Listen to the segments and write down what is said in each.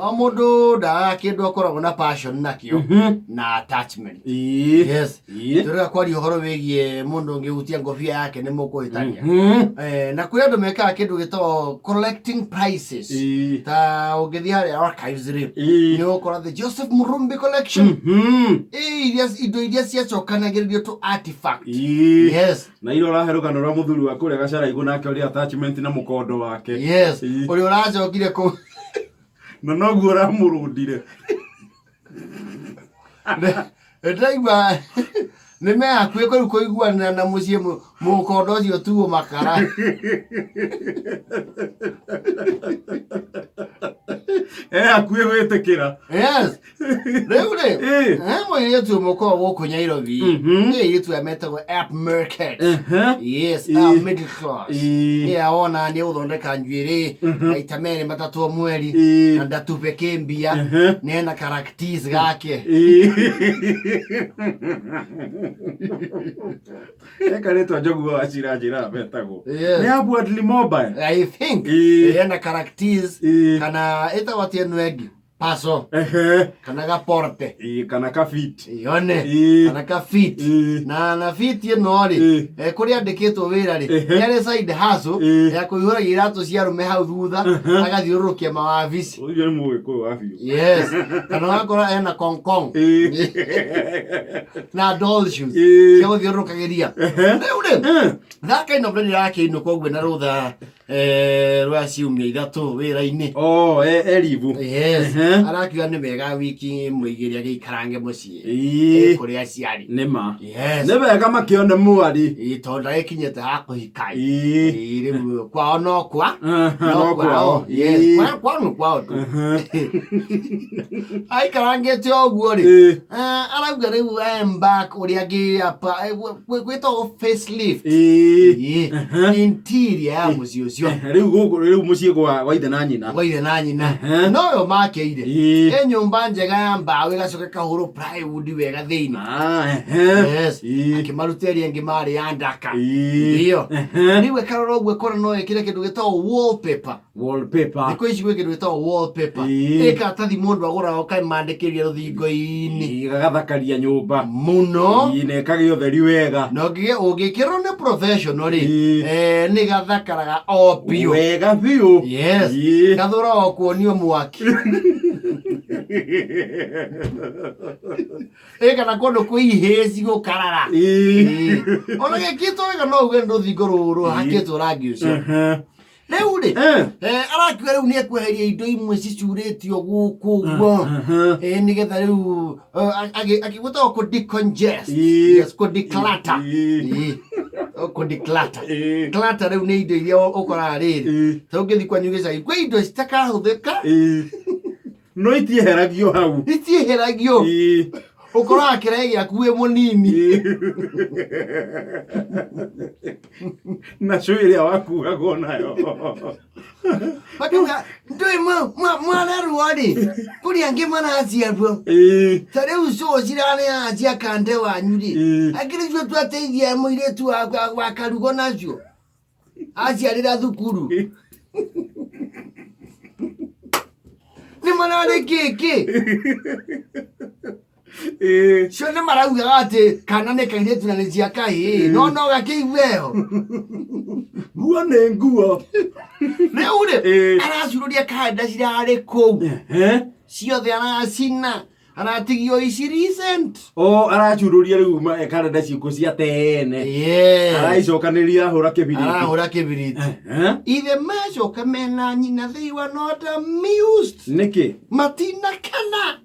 O mũndũ ndaga kĩndũ akoragwo na passion nakĩo na attachment. Yes. Tũrega kwaria ũhoro wĩgiĩ mũndũ ũngĩhutia ngobia yake nĩ mũkũhĩtania. Na kũrĩ andũ mekaga kĩndũ gĩtagwo collecting prices. Ta ũngĩthiĩ harĩa archives rĩ, nĩ ũgũkora the Joseph Murumbi collection. Iria indo iria ciacokanagĩrĩrio to artifact. Yes. Na ira ũrahe rũgano rwa mũthuri wa kũrĩa Gacaraigũ nake ũrĩa attachment na mũkondo wake. Yes. Ũrĩa ũracokire kũ Na noguo ũramũrũndire. Ndĩraigua nĩ me hakuhĩ kũu kũiguanĩra na mũciĩ mũkondo ũcio tuo makara. E hakuhĩ gwĩtĩkĩra. Yes. Rĩu rĩ, he mũirĩtu ũmwe ũkoragwo gũkũ Nairobi. Nĩ airĩtu aya metagwo app market. Yes, a middle class. Nĩ awona nĩ gũthondeka njuĩrĩ maita merĩ matatũ o mweri na ndatupe kĩmbia nĩ ena characters gake. Eka rĩtwa Njogu wa Wachira njĩraga metagwo. Yes. Nĩ Upwardly Mobile. I think ena characters kana ĩtagwo atĩ ĩno ĩngĩ paso kana gaporte. Ĩĩ, kana ka fit. Yone. Kana ka fit. Na fit ĩno rĩ, kũrĩa andĩkĩtwo wĩra rĩ, nĩ arĩ side hustle ya kũihũragia iratũ cia arũme hau thutha agathiũrũrũkia mawabici. Ũcio nĩ mũgĩkũyũ wa biũ. Yes, kana ũgakora ena kongkong na doll shoes cia gũthiũrũrũkagĩria. Rĩu rĩ, that kind of lady rakĩinũka ũguo na rũtha rwa ciumia 3 wĩra-inĩ. Oh, eribu. Yes. Arakiuga nĩ wega wiki ĩmwe igĩrĩ agĩikarange mũciĩ. Kũrĩ aciari. Nĩ ma. Yes. Nĩ wega makĩone mwarĩ. Ĩĩ, tondũ ndagĩkinyĩte ha kũhika. Ĩĩ, rĩu kwao no kwa. No kwao. Yes. Kwao no kwao tu. Aikarangĩte ũguo rĩ. Arauga rĩu I am back ũrĩa angĩ apa gwĩtagwo facelift. Interior ya mũciĩ ũcio. Rĩu gũkũ rĩu mũciĩ gwa ithe na nyina. Gwa ithe na nyina. Noyo makeire. Ĩ nyũmba njega ya mbaũ ĩgacoka ĩkahũrwo plywood wega thĩinĩ. Yes. Akĩmaruta ĩrĩa ĩngĩ marĩ ya ndaka. Ndio. Rĩu ĩkarora ũguo ĩkona no ĩkĩre kĩndũ gĩtagwo wallpaper. Wallpaper. Thikũ ici gwĩ kĩndũ gĩtagwo wallpaper. Ĩ karatathi mũndũ agũraga ũkamandĩkĩria rũthingo-inĩ. Gagathakaria nyũmba. Mũno. Na ĩkagĩa ũtheri wega. Na ũngĩkĩrwo nĩ professional rĩ, nĩ gathakaraga o biũ. Wega biũ. Yes. Gathũraga o kuonio mwaki. Ĩ kana kũndũ kwĩ ihĩci gũkarara. Ona gĩkĩtwo wega no uge nĩ rũthingo rũrũ hakĩtwo rangi ũcio. Rĩu rĩ, arakiuga rĩu nĩ ekweheria indo imwe cicurĩtio gũkũ ũguo. Nĩgetha rĩu agĩgwĩtagwo kũ decongest. Yes, kũ declutter. Kũ declutter. Clutter rĩu nĩ indo iria ũkoraga rĩrĩ. Ta ũngĩthiĩ kwanyu gĩcagi kwĩ indo citakahũthĩka. No itieheragio hau. Itieheragio. Ũkoraga kĩraĩ gĩaku wĩ mũnini. Na cũĩ ĩrĩa wakuagwo nayo. Makiuga ndũĩ mwarerwo rĩ, kũrĩ angĩ maraciarwo. Ta rĩu cũũ cirarĩ cia kande wanyu rĩ, akĩrĩ cio twateithia mũirĩtu wa karugo nacio. Aciarĩra thukuru. Nĩ mararĩ kĩkĩ? Cio nĩ maraugaga atĩ kana nĩ kairĩtu na nĩ cia kahĩĩ, no no gakĩigue ĩyo. Nguo nĩ nguo. Rĩu rĩ, aracurũria karenda cirarĩ kũu. Ciothe aracina. Aratigio ici recent. O aracurũria rĩu karenda ciũkũ cia tene. Yes. Araicokanĩria ahũra kĩbiriti. Arahũra kĩbiriti. Ithe macoka mena nyina they were not amused. Nĩkĩ? Matinakena.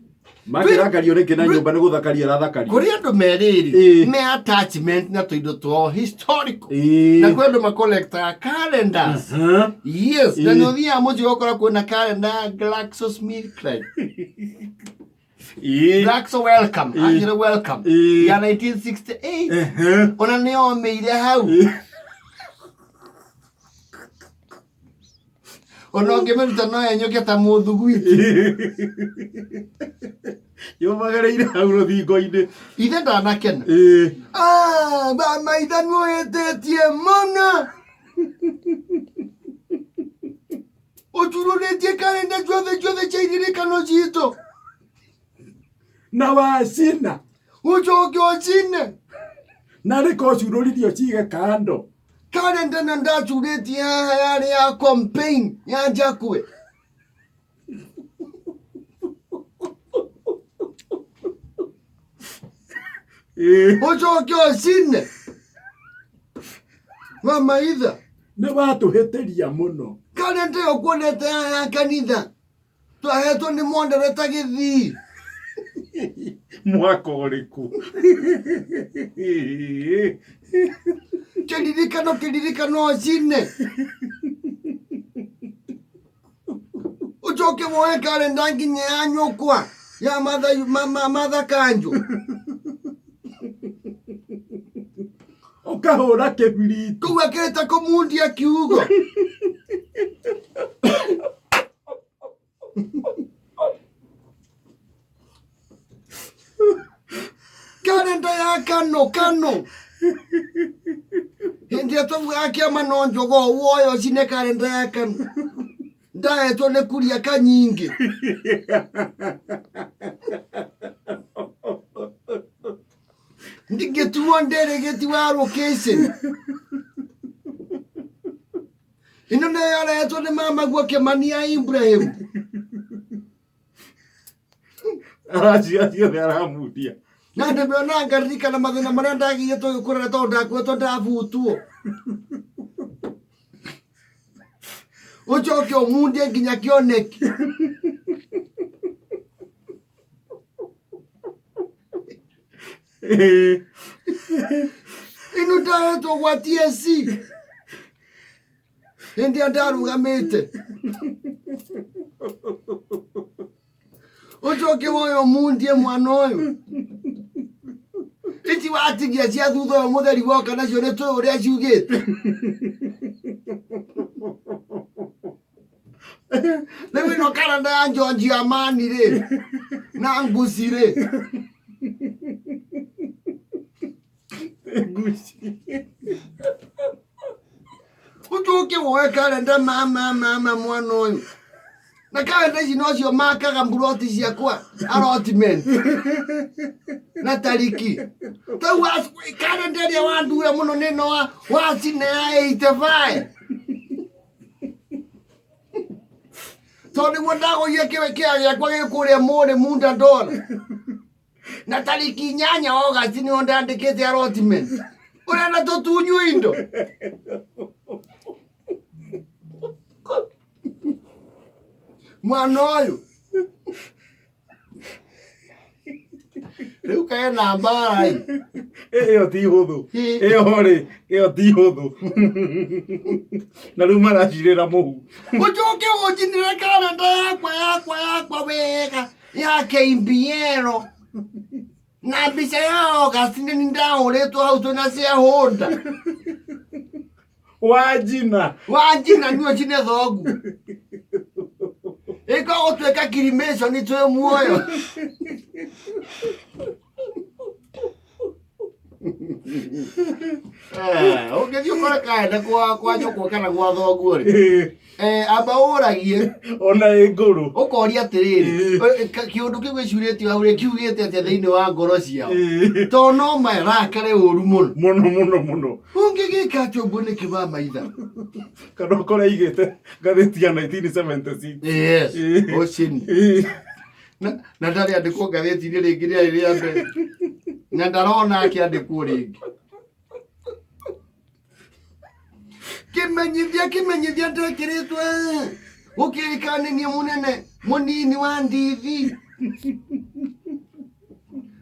Makĩrakario nĩkĩ na nyũmba nĩ gũthakaria arathakario? Kũrĩ andũ merĩrĩ me attachment na tũindo twao historical. Na kwĩ andũ macollectaga calendars. Yes, na nĩ ũthiaga mũciĩ ũgakora kwĩna calendar ya GlaxoSmithKline. Glaxo welcome, actually welcome. Ya 1968. Ona nĩ omĩire hau. Ona ũngĩmĩruta no enyũke ta mũthuguiti. Yũmagĩrĩire hau rũthingo-inĩ. Ithe ndanakena. Ah, maitha nĩũhĩtĩtie mũno. Ũcurũrĩtie karenda ciothe ciothe cia iririkano. Ririkano citũ. Na wacina. Ũcoke ũcine. Na rĩko ũcurũririe ũcige kando. Kalenda na ndacurĩtie haha yarĩ ya campaign ya Njakwe. Ũcoke ũcine. Wa maitha. Nĩ watũhĩtĩria mũno. Kalenda ĩyo kuonete haha ya kanitha. Twahetwo nĩ mondereta gĩthii. Mwaka ũrĩkũ? Kĩririkano kĩririkano ũcine. Ũcoke woe kalenda nginya ya nyũkwa ya matha, matha kanjũ. Ũkahũra kĩbiriti. Kũu akĩrĩte kũmundia kiugo. Kalenda ya kano kano. Hĩndĩ ĩrĩa twaugaga kĩama no njogoo woe ũcine kalenda ya kano. Ndahetwo nĩ kuria kanyingĩ. Ndingĩtuo nderegeti wa location. Ĩno nĩyo yarehetwo nĩ mamaguo Kĩmani ya Ibrahim. Aracia ciothe aramundia. Na ndĩmĩona ngaririkana mathĩna marĩa ndagĩire tũgĩkũrana tondũ ndakuĩtwo ndabutwo. Ũcoke ũmundie nginya kĩoneki. Ĩno ndahetwo gwa TSC. Hĩndĩ ĩrĩa ndarũgamĩte. Ũcoke woe ũmundie mwana ũyũ. Ici watigia cia thutha ũyũ mũtheri woka nacio nĩ tũĩ ũrĩa ciugĩte. Rĩu ĩno karenda ya Njonji Amani rĩ na Nguci rĩ. Nguci. Ũcoke woe karenda mama mama mwana ũyũ. Na karenda ici nocio makaga mburoti ciakwa allotment na tariki. Tau karenda ĩrĩa wandura mũno nĩ ĩno wacina ya 85. Tondũ nĩguo ndagũire kĩea gĩakwa gĩ kũrĩa Mũrĩ Munda Ndora. Na tariki 8 August nĩho ndandĩkĩte allotment. Ũrenda tũtunywo indo? Mwana ũyũ. Rĩu kena mbara ĩ. Ĩyo ti hũthũ. Ĩyo rĩ, ĩyo ti hũthũ. Na rĩu maracirĩra mũhu. Ũcoke ũnjinĩre kalenda yakwa yakwa yakwa wega ya KBL. Na mbica ya August nĩ ndahũrĩtwo hau twĩna shareholder. Wanjina. Wanjina nĩ ũcine thogu. Ĩko gũtuĩka cremation twĩ muoyo. Ũngĩthiĩ ũkore kaenda kwa nyũkwa kana gwa thoguo rĩ. Amba ũragie. Ona ĩ ngũrũ. Ũkoria atĩrĩrĩ, kĩũndũ kĩu gĩcurĩtio hau rĩ, kiugĩte atĩa thĩinĩ wa ngoro ciao? Tondũ no marakare ũru mũno. Mũno mũno mũno. Ũngĩgĩka atĩa ũguo nĩkĩ wa maitha? Kana ũkore aigĩte ngathĩti ya 1976. Yes, ũcini. Na ndarĩ andĩkwo ngathĩti-inĩ rĩngĩ rĩarĩ rĩa mbere. Na ndarona akĩandĩkwo rĩngĩ. Kĩmenyithia kĩmenyithia ndekĩrĩtwo gũkĩrĩkana nĩ niĩ mũnene mũnini wa ndithi.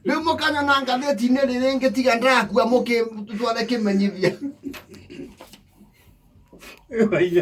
Rĩu mũkanyona ngathĩti-inĩ rĩrĩ tiga ndakua mũkĩtware kĩmenyithia. Ĩyo.